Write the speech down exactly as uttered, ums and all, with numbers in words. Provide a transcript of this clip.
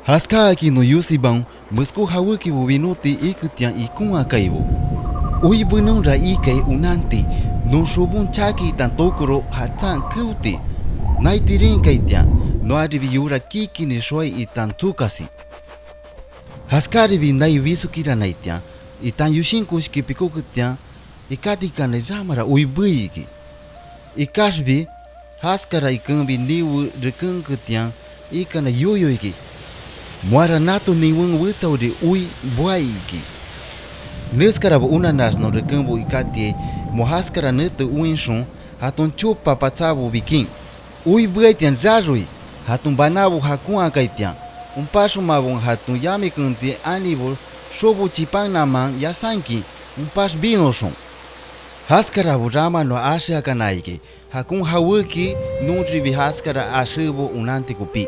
Jaskáakin non yosibaon, meskó jawékibo winóti iketian ikon akaibo. Oi benonra ikai onanti, non xobon chaki itan tokoro jatsán keoti, nai tirinkaitian, noaribi yora kikini xoai itan tsokasi. Jaskáribi nai wisokiranaitian, itan yoshin koshiki pikóketian, ikátikanai ramara oi bei iki. Ikaxbi, jaskara ikenbi niwe rekenketian ikana yoyo iki, moara nato niwen wetsaori oi boai iki. Neskarabo onanax non rekenbo ikátiai, moa jaskara nete oinxon, jaton chopa patsábo bikin. Oi beaitian raroi, jaton banábo jakon akaitian, onpaxonmabaon jaton yamikenti anibo xobo chipannaman yasankin, onpax binoxon. Jaskarabo rama noa axeakana iki, jakon jawéki nonribi jaskara axébo onanti kopí.